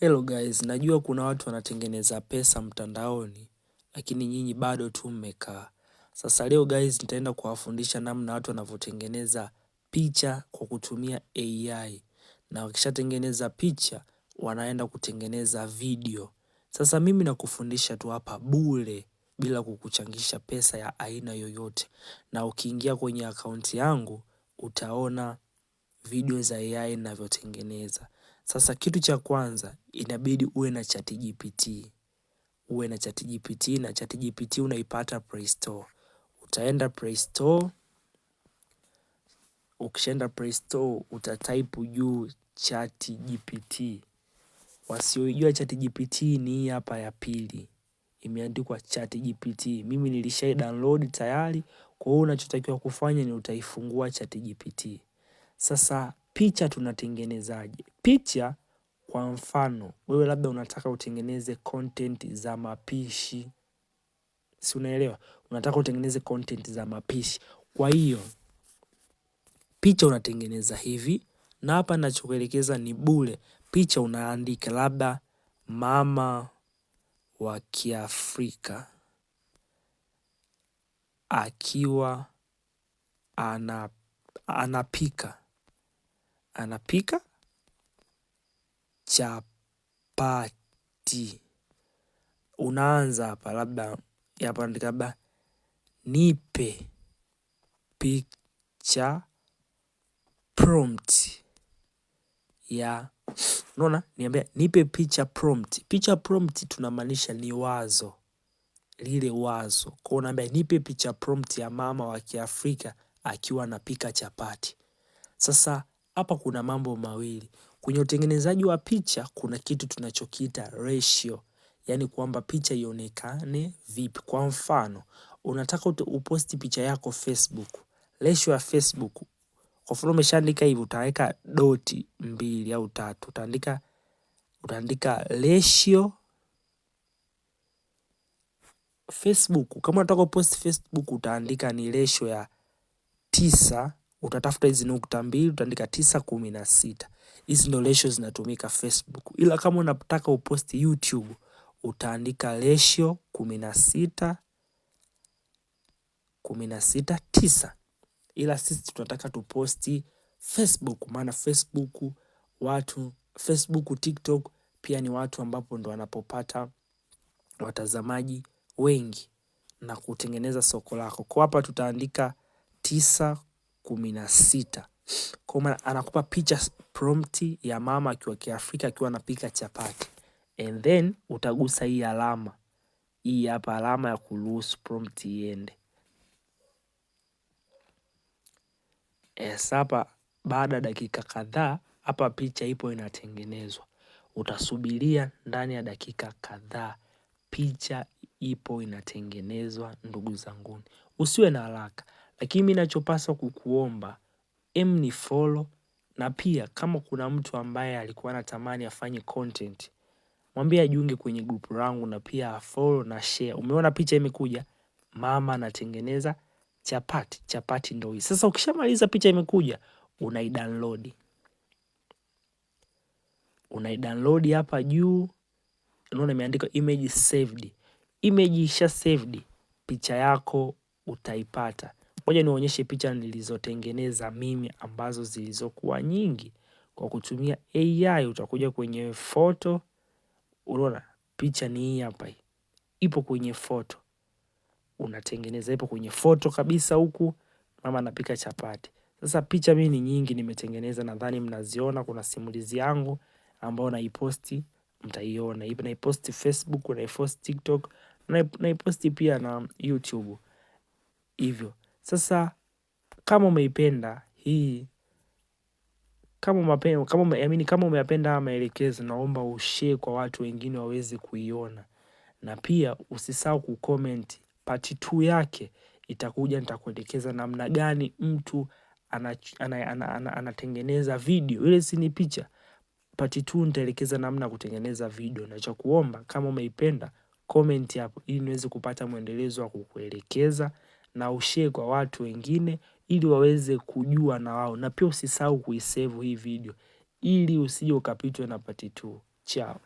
Hello guys, najua kuna watu wanatengeneza pesa mtandaoni, lakini nyinyi bado tu mmekaa. Sasa leo guys, nitaenda kuwafundisha namna watu wanavyotengeneza picha kwa kutumia AI, na wakishatengeneza picha wanaenda kutengeneza video. Sasa mimi nakufundisha tu hapa bure bila kukuchangisha pesa ya aina yoyote, na ukiingia kwenye akaunti yangu utaona video za AI ninavyotengeneza. Sasa kitu cha kwanza inabidi uwe na ChatGPT. Uwe na ChatGPT na ChatGPT unaipata Play Store. Utaenda Play Store, ukishaenda Play Store utataipu juu ChatGPT. Wasiojua ChatGPT ni hii hapa ya pili. Imeandikwa ChatGPT. Mimi nilishai download tayari, kwa hiyo unachotakiwa kufanya ni utaifungua ChatGPT. Sasa picha tunatengenezaje? Picha kwa mfano, wewe labda unataka utengeneze content za mapishi. Si unaelewa? Unataka utengeneze content za mapishi. Kwa hiyo, picha unatengeneza hivi, na hapa ninachokuelekeza ni bure. Picha unaandika labda mama wa Kiafrika akiwa anapika. Anapika chapati. Unaanza hapa labda hapa andika labda nipe picha prompt ya unaona, niambia nipe picha prompt. Picha prompt tunamaanisha ni wazo, lile wazo. Kwa hiyo unaambia nipe picha prompt ya mama wa Kiafrika akiwa anapika chapati. Sasa hapa kuna mambo mawili. Kwenye utengenezaji wa picha kuna kitu tunachokiita ratio, yaani kwamba picha ionekane vipi. Kwa mfano, unataka uposti picha yako Facebook, ratio ya Facebook, kwa mfano umeshaandika hivi, utaweka doti mbili au tatu, utaandika ratio Facebook. Kama unataka uposti Facebook utaandika ni ratio ya 9, utatafuta hizi nukta mbili, utaandika 9:16. Hizi ndo ratio zinatumika Facebook. Ila kama unataka uposti YouTube utaandika ratio 16, 16:9. Ila sisi tunataka tuposti Facebook, maana Facebook watu, Facebook, TikTok pia ni watu ambapo ndo wanapopata watazamaji wengi na kutengeneza soko lako. Kwa hapa tutaandika 9:16. Kwa maana anakupa picha prompt ya mama akiwa Kiafrika akiwa anapika chapati. And then utagusa hii alama. Hii hapa alama ya kuruhusu prompt iende. Hapa baada ya dakika kadhaa hapa picha ipo inatengenezwa. Utasubiria ndani ya dakika kadhaa picha ipo inatengenezwa, ndugu zanguni. Usiwe na haraka. Lakini mimi nachopaswa kukuomba, ni follow, na pia kama kuna mtu ambaye alikuwa anatamani afanye content, mwambie ajiunge kwenye group langu na pia follow na share. Umeona picha imekuja, mama anatengeneza chapati, chapati ndo hii. Sasa ukishamaliza picha imekuja, unaidownload. Unaidownload hapa juu, unaona imeandikwa image saved. Image isha saved, picha yako utaipata. Ngoja nionyeshe picha nilizotengeneza mimi ambazo zilizokuwa nyingi kwa kutumia AI. Utakuja kwenye photo, unaona picha ni hii hapa hii. Ipo kwenye photo. Unatengeneza, ipo kwenye photo kabisa huku mama anapika chapati. Sasa picha mimi ni nyingi nimetengeneza, nadhani mnaziona. Kuna simulizi yangu ambayo naiposti, mtaiona. Ipo naiposti Facebook, naiposti TikTok, naiposti pia na YouTube. Hivyo. Sasa kama umeipenda hii, kama umependa, kama ume, I mean, kama umeyapenda haya maelekezo, naomba ushare kwa watu wengine waweze kuiona. Na pia usisahau kucomment. Part 2 yake itakuja, nitakuelekeza namna gani mtu anatengeneza video. Ile si ni picha. Part 2 nitaelekeza namna kutengeneza video. Na cha kuomba kama umeipenda comment hapo ili niweze kupata mwendelezo wa kukuelekeza, na ushare kwa watu wengine ili waweze kujua na wao. Na pia usisahau kuisave hii video ili usije ukapitwa na part 2. Ciao.